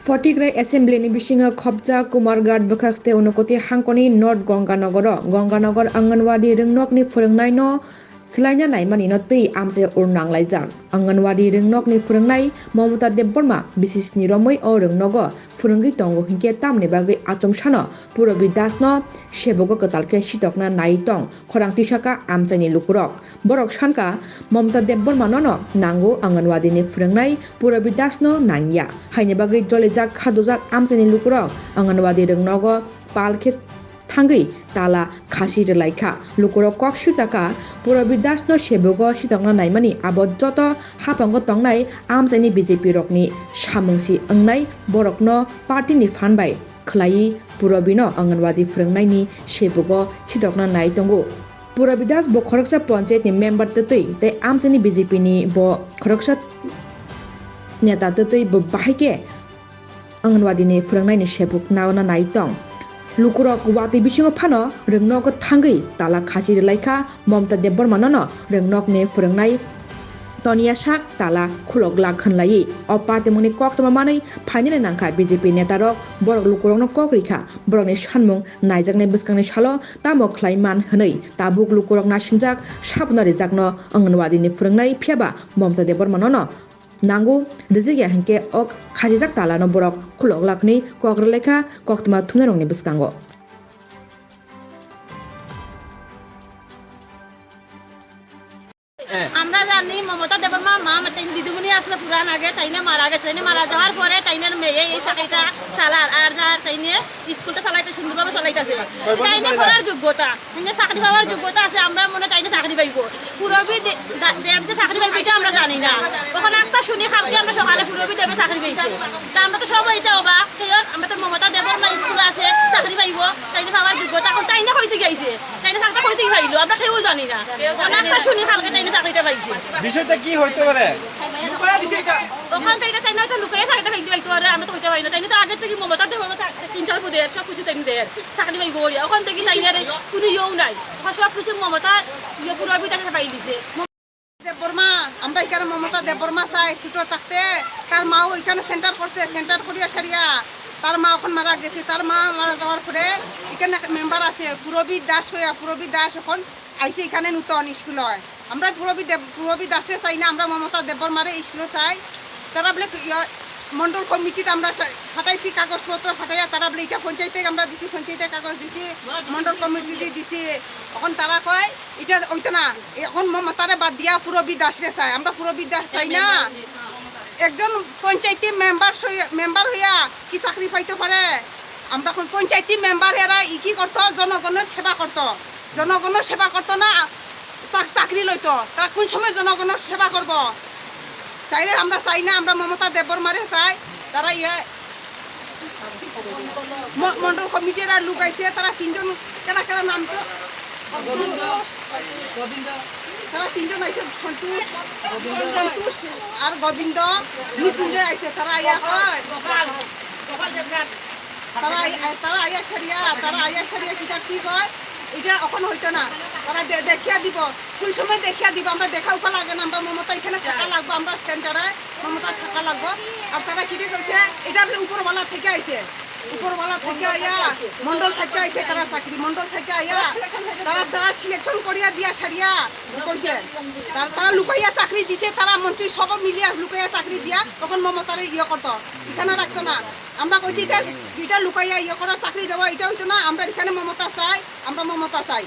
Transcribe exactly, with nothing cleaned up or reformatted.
Photograph Assembly ni bisingo khopjak Kumarghat bwkhak tei Unakoti hangkoni North Ganganagaro Ganganagaro Anganwadi rwngnokni phwrwngnaino swlaina naimani no twi amchai urnang laijak. Anganwadi rwngnokni phwrwngnai Mamata Debbarma bisisni romwi o rwngnogo phwrwngwi tongo hinkhe tamoni bagwi achomsano Purabi Das no sebogo kwtal khe sitokna nai tong khorang tisaka amchaini lukurok. Borok sankha Mamata Debbarma no no nango Anganwadi ni phwrwngnai Purabi Das no nangya. Haini bagwi jolijak khadujak amchaini lukurok Anganwadi rwngnogo pal khe thangwi tala khasi rwlaikha. Lukurok kok sujaka Purabi Das no sebogo sitokna naimani abo joto haphango tongnai amchaini B J P rokni samungsi wngnai borokno party ni phan bai khwlaiwi Purabi no Anganwadi phwrwngnaini sebogo sitokna nai tongo. Purabi Das bo khoroksa panchayat ni member twtwi tei amchaini B J P ni bo khoroksa neta twtwi bo bahai khe Anganwadi ni phwrwngnaini sebuk nauna nai tong. Lukurok watwi bisingo phano rwngnok thangwi tala khasi rwlaikha Mamata Debbarma no no rwngnokni phwrwngnai toniya sak tala khulok glak hwnlaiwi. O patimungni koktwma manwi phainani nangkha B J P netarok borok lukurokno kok rikha borokni sanmung naijaknai bwskangni salo tamo khlai man hwnwi tabuk lukurok nasingjak sabuno rijakno Anganwadi ni phwrwngnai phiyaba Mamata Debbarma no no nango rijikya hinkhe o khasijak talano borok khulok lakni kok rwlaikha koktwma thumnairokni bwskango. আমরা জানি মমতা দেববর্মা মা, তাই দিদিমণি আসলে পুরান আগে, তাই না মারা গেছে, তাই না মারা যাওয়ার পরে তাই না মেয়ে এই চাকরিটা চালার, আর যার তাই না স্কুলটা চালাইতে সুন্দরভাবে চালাইতেছে। তাই না করার যোগ্যতা, তাই না চাকরি পাওয়ার যোগ্যতা আছে, আমরা মনে হয় তাই না চাকরি পাইবো। পুরবি দে-, দা-, দেব যে চাকরি পাইবো এটা আমরা জানি না। ওখানে একটা শুনি কালকে আমরা সকালে পুরবি দেবে চাকরি পাইছে। তা আমরা তো সবাই এটা অবাক। কারণ আমরা তো মমতা দেববর্মা স্কুল আছে, চাকরি পাইবো, তাই না পাওয়ার যোগ্যতা এখন তাই না হইতে গেছে। তাই না চাকরিটা কই থেকে পাইলো? আমরা কেউ জানি না। আমরা একটা শুনি কালকে তাই না চাকরিটা পাইছে। বিষয়টা কি হইতে পারে? ওখান থেকে তাই না হয়তো লুকিয়ে চাকরিটা পাইতে পাইতে পারে, আমরা তো হইতে পারি না। তাই না তো আগে থেকে মমতা দেবর তিনটার মধ্যে সব কিছু তাই না দেয়। চাকরি পাইবো বলে। ওখান থেকে তাই না রে, কোনো ইয়েও নাই। ওখানে সব কিছু মমতা ইয়ে পুরো বিকাশে পাই দিছে। দেববর্মা, আমরা এখানে মমতা দেববর্মা চাই, ছোট থাকতে তার মাও এখানে সেন্টার করছে, সেন্টার করিয়া সারিয়া তার মা এখন মারা গেছে। তার মা মারা যাওয়ার পরে এখানে একটা মেম্বার আছে, পুরবী দাস হইয়া, পুরবী দাস এখন আইছে এখানে নতুন স্কুল হয়। আমরা পুরবী দেব-, পুরবী দাসে চাই না, আমরা মমতা দেববর্মারে স্কুলে চাই। তারা বলে, ইয়া, মন্ডল কমিটিতে আমরা চা-, ফাটাইছি কাগজপত্র ফাটাইয়া, তারা বলে এটা পঞ্চায়েতে আমরা দিছি, পঞ্চায়েতে কাগজ দিছি, মন্ডল কমিটি দিয়ে দিছি। এখন তারা কয়, এটা ওইটা না, এখন মমতারে বাদ দিয়া পুরবী দাসরে চাই। আমরা পুরবী দাস চাই না। একজন পঞ্চায়েতি মেম্বার সই-, মেম্বার হইয়া কি চাকরি পাইতে পারে? আমরা এখন পঞ্চায়েতি মেম্বার এরা ই কি করতো? জনগণের সেবা করতো। জনগণের সেবা করতো না, চাক-, চাকরি লইতো। তারা কোন সময় জনগণের সেবা করবো? চাইলে আমরা চাই না, আমরা মমতা দেববর্মারে চাই। তারা ইয়ে ম-, মন্ডল কমিটির আর লোক আইছে, তারা তিনজন, কেনা কেনা নাম তো? তারা তিনজন আইছে, সন্তোষ, সন্তোষ আর গোবিন্দ, এই তিনজন আইছে, তারা আইয়া কয়, তারা আই-, আই-, তারা আইয়া সারিয়া, তারা আইয়া সারিয়া কিতা কি কয়, এটা এখন হইতো না। তারা দে-, দেখিয়া দিব, কোন সময় দেখিয়া দিব, আমরা দেখা উঠা লাগে না, আমরা মমতা এখানে থাকা লাগবো, আমরা সেন্টারে মমতা থাকা লাগবো। আর তারা কিতা কইছে, এটা বলে উপরওয়ালা থেকে আইছে, উপরওয়ালা থেকে আইয়া, মন্ডল থেকে আইছে, তারা চাকরি মন্ডল থেকে আইয়া, তারা, তারা সিলেকশন করিয়া দিয়া সারিয়া কইছে, তারা, তারা লুকাইয়া চাকরি দিছে, তারা মন্ত্রী সব মিলিয়া লুকাইয়া চাকরি দিয়া তখন মমতারে ইয়ে করতো, এখানে রাখতো না। আমরা কইছি, এটা, এটা লুকাইয়া ইয়ে করার চাকরি দেওয়া, এটা হইতো না। আমরা এখানে মমতা চাই, আমরা মমতা চাই।